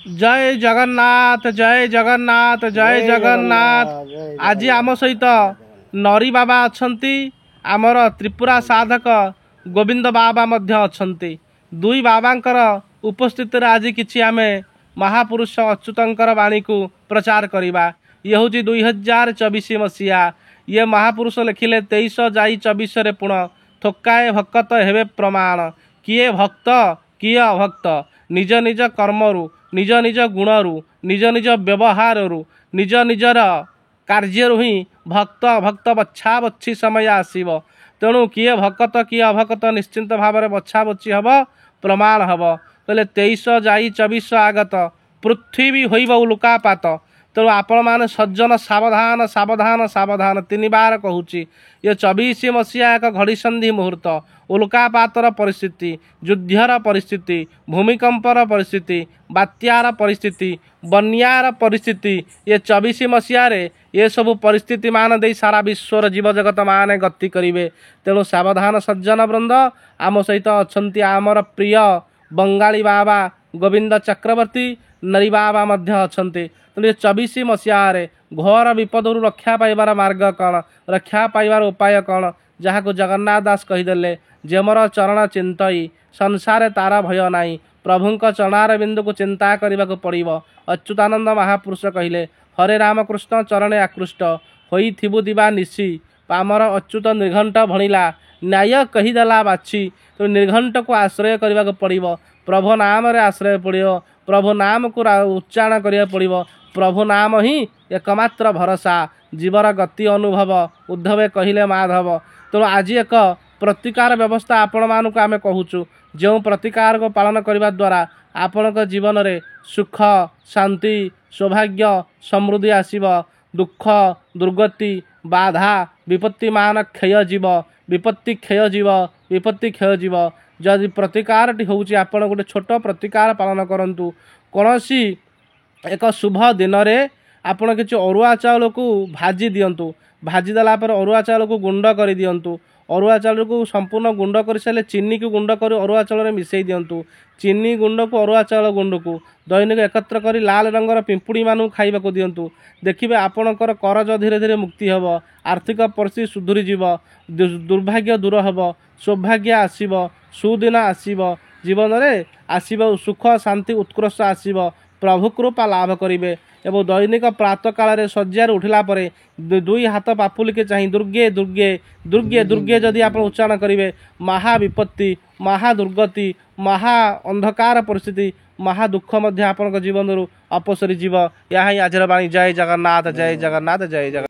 ଜୟ ଜଗନ୍ନାଥ, ଜୟ ଜଗନ୍ନାଥ, ଜୟ ଜଗନ୍ନାଥ। ଆଜି ଆମ ସହିତ ନରି ବାବା ଅଛନ୍ତି, ଆମର ତ୍ରିପୁରା ସାଧକ ଗୋବିନ୍ଦ ବାବା ମଧ୍ୟ ଅଛନ୍ତି। ଦୁଇ ବାବାଙ୍କର ଉପସ୍ଥିତିରେ ଆଜି କିଛି ଆମେ ମହାପୁରୁଷ ଅଚ୍ୟୁତଙ୍କର ବାଣୀକୁ ପ୍ରଚାର କରିବା। ଇଏ ହେଉଛି 2024 ମସିହା। ଇଏ ମହାପୁରୁଷ ଲେଖିଲେ, 23 ଯାଇ 24ରେ ପୁଣ ଥୋକାଏ ଭକତ ହେବେ ପ୍ରମାଣ। କିଏ ଭକ୍ତ, କିଏ ଅଭକ୍ତ, ନିଜ ନିଜ କର୍ମରୁ, ନିଜ ନିଜ ଗୁଣରୁ, ନିଜ ନିଜ ବ୍ୟବହାରରୁ, ନିଜ ନିଜର କାର୍ଯ୍ୟରୁ ହିଁ ଭକ୍ତ ଅଭକ୍ତ ବଛା ବଛି ସମୟ ଆସିବ। ତେଣୁ କିଏ ଭକତ କିଏ ଅଭକତ ନିଶ୍ଚିନ୍ତ ଭାବରେ ବଛା ବଛି ହେବ, ପ୍ରମାଣ ହେବ। କହିଲେ 23 ଯାଇ 24 ଆଗତ, ପୃଥିବୀ ହୋଇବ ଉଲୁକାପାତ। ତେଣୁ ଆପଣମାନେ ସଜ୍ଜନ ସାବଧାନ, ସାବଧାନ, ସାବଧାନ। ତିନିବାର କହୁଛି, ଇଏ 24 ମସିହା ଏକ ଘଡ଼ିସନ୍ଧି ମୁହୂର୍ତ୍ତ। ଉଲ୍କାପାତର ପରିସ୍ଥିତି, ଯୁଦ୍ଧର ପରିସ୍ଥିତି, ଭୂମିକମ୍ପର ପରିସ୍ଥିତି, ବାତ୍ୟାର ପରିସ୍ଥିତି, ବନ୍ୟାର ପରିସ୍ଥିତି, ଇଏ 24 ମସିହାରେ ଏସବୁ ପରିସ୍ଥିତି ମାନ ଦେଇ ସାରା ବିଶ୍ୱର ଜୀବଜଗତ ମାନେ ଗତି କରିବେ। ତେଣୁ ସାବଧାନ ସଜ୍ଜନ ବୃନ୍ଦ। ଆମ ସହିତ ଅଛନ୍ତି ଆମର ପ୍ରିୟ ବଙ୍ଗାଳୀ ବାବା ଗୋବିନ୍ଦ ଚକ୍ରବର୍ତ୍ତୀ, ନରୀ ବାବା ମଧ୍ୟ ଅଛନ୍ତି। ତେଣୁ ଏ 24 ମସିହାରେ ଘୋର ବିପଦରୁ ରକ୍ଷା ପାଇବାର ମାର୍ଗ କ'ଣ, ରକ୍ଷା ପାଇବାର ଉପାୟ କ'ଣ, ଯାହାକୁ ଜଗନ୍ନାଥ ଦାସ କହିଦେଲେ, ଯେ ମୋର ଚରଣ ଚିନ୍ତଇ ସଂସାରେ ତାର ଭୟ ନାହିଁ। ପ୍ରଭୁଙ୍କ ଚରଣାର ବିନ୍ଦୁକୁ ଚିନ୍ତା କରିବାକୁ ପଡ଼ିବ। ଅଚ୍ୟୁତାନନ୍ଦ ମହାପୁରୁଷ କହିଲେ, ହରେ ରାମକୃଷ୍ଣ ଚରଣେ ଆକୃଷ୍ଟ ହୋଇଥିବୁ ଦିବା ନିଶି, ପାମର ଅଚ୍ୟୁତ ନିର୍ଘଣ୍ଟ ଭଣିଲା ନ୍ୟାୟ କହିଦେଲା ବାଛି। ତେଣୁ ନିର୍ଘଣ୍ଟକୁ ଆଶ୍ରୟ କରିବାକୁ ପଡ଼ିବ, ପ୍ରଭୁ ନାମରେ ଆଶ୍ରୟ ପଡ଼ିବ, ପ୍ରଭୁ ନାମକୁ ଉଚ୍ଚାରଣ କରିବାକୁ ପଡ଼ିବ। ପ୍ରଭୁ ନାମ ହିଁ ଏକମାତ୍ର ଭରସା, ଜୀବର ଗତି ଅନୁଭବ ଉଦ୍ଧବେ କହିଲେ ମାଧବ। ତେଣୁ ଆଜି ଏକ ପ୍ରତିକାର ବ୍ୟବସ୍ଥା ଆପଣମାନଙ୍କୁ ଆମେ କହୁଛୁ, ଯେଉଁ ପ୍ରତିକାରକୁ ପାଳନ କରିବା ଦ୍ୱାରା ଆପଣଙ୍କ ଜୀବନରେ ସୁଖ, ଶାନ୍ତି, ସୌଭାଗ୍ୟ, ସମୃଦ୍ଧି ଆସିବ। ଦୁଃଖ, ଦୁର୍ଗତି, ବାଧା, ବିପତ୍ତି ମାନ କ୍ଷୟ ଯିବ, ବିପତ୍ତି କ୍ଷୟ ଯିବ, ବିପତ୍ତି କ୍ଷୟ ଯିବ। ଯଦି ପ୍ରତିକାରଟି ହେଉଛି, ଆପଣ ଗୋଟେ ଛୋଟ ପ୍ରତିକାର ପାଳନ କରନ୍ତୁ। କୌଣସି ଏକ ଶୁଭ ଦିନରେ ଆପଣ କିଛି ଅରୁଆ ଚାଉଳକୁ ଭାଜି ଦିଅନ୍ତୁ। ଭାଜି ଦେଲା ପରେ ଅରୁଆ ଚାଉଳକୁ ଗୁଣ୍ଡ କରିଦିଅନ୍ତୁ। ଅରୁଆ ଚାଉଳକୁ ସମ୍ପୂର୍ଣ୍ଣ ଗୁଣ୍ଡ କରିସାରିଲେ ଚିନିକୁ ଗୁଣ୍ଡ କରି ଅରୁଆ ଚାଉଳରେ ମିଶାଇ ଦିଅନ୍ତୁ। ଚିନି ଗୁଣ୍ଡକୁ ଅରୁଆ ଚାଉଳ ଗୁଣ୍ଡକୁ ଦୈନିକ ଏକତ୍ର କରି ଲାଲ ରଙ୍ଗର ପିମ୍ପୁଡ଼ିମାନଙ୍କୁ ଖାଇବାକୁ ଦିଅନ୍ତୁ। ଦେଖିବେ ଆପଣଙ୍କର କରଜ ଧୀରେ ଧୀରେ ମୁକ୍ତି ହେବ, ଆର୍ଥିକ ପରିସ୍ଥିତି ସୁଧୁରିଯିବ, ଦୁର୍ଭାଗ୍ୟ ଦୂର ହେବ, ସୌଭାଗ୍ୟ ଆସିବ, ସୁଦିନ ଆସିବ, ଜୀବନରେ ଆସିବ ସୁଖ, ଶାନ୍ତି, ଉତ୍କର୍ଷ ଆସିବ, ପ୍ରଭୁ କୃପା ଲାଭ କରିବେ। ଏବଂ ଦୈନିକ ପ୍ରାତଃ କାଳରେ ଶଯ୍ୟାରୁ ଉଠିଲା ପରେ ଦୁଇ ହାତ ପାପୁଲିକି ଚାହିଁ ଦୁର୍ଗେ ଦୁର୍ଗେ ଦୁର୍ଗେ ଦୁର୍ଗେ ଯଦି ଆପଣ ଉଚ୍ଚାରଣ କରିବେ, ମହା ବିପତ୍ତି, ମହା ଦୁର୍ଗତି, ମହା ଅନ୍ଧକାର ପରିସ୍ଥିତି, ମହା ଦୁଃଖ ମଧ୍ୟ ଆପଣଙ୍କ ଜୀବନରୁ ଅପସରି ଯିବ। ଏହା ହିଁ ଆଜିର ବାଣୀ। ଜୟ ଜଗନ୍ନାଥ, ଜୟ ଜଗନ୍ନାଥ, ଜୟ ଜଗନ୍ନାଥ।